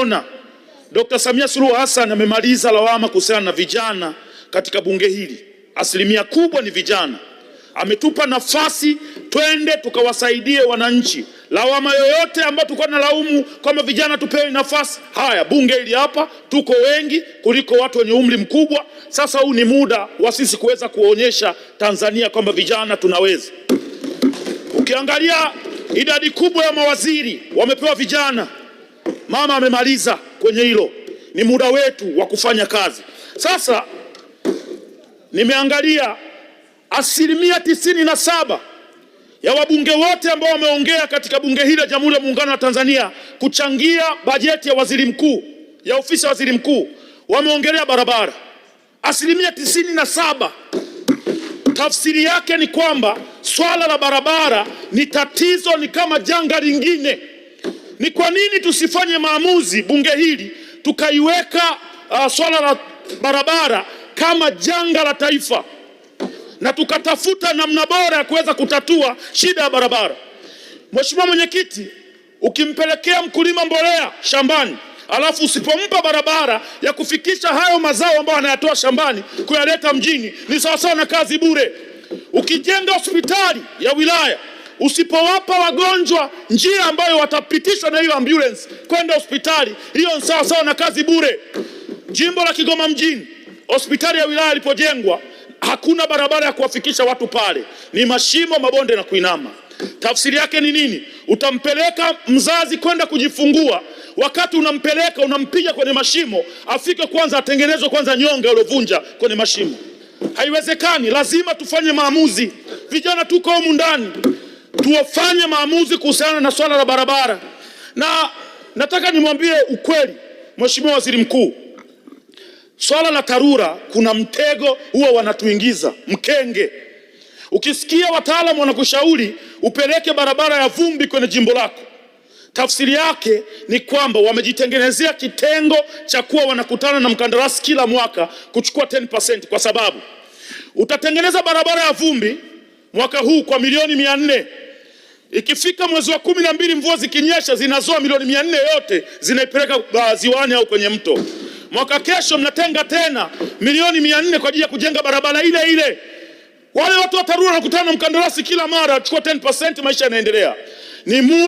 Tumeona Dr. Samia Suluhu Hassan amemaliza lawama kuhusiana na vijana katika bunge hili, asilimia kubwa ni vijana. Ametupa nafasi twende tukawasaidie wananchi. Lawama yoyote ambayo tulikuwa na laumu kwamba vijana tupewe nafasi, haya bunge hili hapa tuko wengi kuliko watu wenye umri mkubwa. Sasa huu ni muda wa sisi kuweza kuonyesha Tanzania kwamba vijana tunaweza. Ukiangalia idadi kubwa ya mawaziri wamepewa vijana. Mama amemaliza kwenye hilo, ni muda wetu wa kufanya kazi. Sasa nimeangalia 97% ya wabunge wote ambao wameongea katika bunge hili la Jamhuri ya Muungano wa Tanzania kuchangia bajeti ya waziri mkuu, ya ofisi ya waziri mkuu, wameongelea barabara 97%. Tafsiri yake ni kwamba swala la barabara ni tatizo, ni kama janga lingine. Ni kwa nini tusifanye maamuzi bunge hili tukaiweka swala la barabara kama janga la taifa na tukatafuta namna bora ya kuweza kutatua shida ya barabara? Mheshimiwa Mwenyekiti, ukimpelekea mkulima mbolea shambani alafu usipompa barabara ya kufikisha hayo mazao ambayo anayatoa shambani kuyaleta mjini, ni sawasawa na kazi bure. Ukijenga hospitali ya wilaya usipowapa wagonjwa njia ambayo watapitishwa na hiyo ambulance kwenda hospitali, hiyo ni sawasawa na kazi bure. Jimbo la Kigoma mjini, hospitali ya wilaya ilipojengwa hakuna barabara ya kuwafikisha watu pale, ni mashimo, mabonde na kuinama. Tafsiri yake ni nini? Utampeleka mzazi kwenda kujifungua, wakati unampeleka unampiga kwenye mashimo, afike kwanza atengenezwe kwanza nyonga uliovunja kwenye mashimo. Haiwezekani, lazima tufanye maamuzi. Vijana tuko humu ndani, tuwafanye maamuzi kuhusiana na swala la barabara. Na nataka nimwambie ukweli Mheshimiwa Waziri Mkuu, swala la TARURA kuna mtego huwa wanatuingiza mkenge. Ukisikia wataalamu wanakushauri upeleke barabara ya vumbi kwenye jimbo lako, tafsiri yake ni kwamba wamejitengenezea kitengo cha kuwa wanakutana na mkandarasi kila mwaka kuchukua 10%, kwa sababu utatengeneza barabara ya vumbi mwaka huu kwa milioni 400. Ikifika mwezi wa 12 mvua zikinyesha zinazoa milioni 400 yote zinaipeleka ziwani au kwenye mto. Mwaka kesho mnatenga tena milioni 400 kwa ajili ya kujenga barabara ile ile. Wale watu wa TARURA wanakutana na mkandarasi kila mara, chukua 10%, maisha yanaendelea. Ni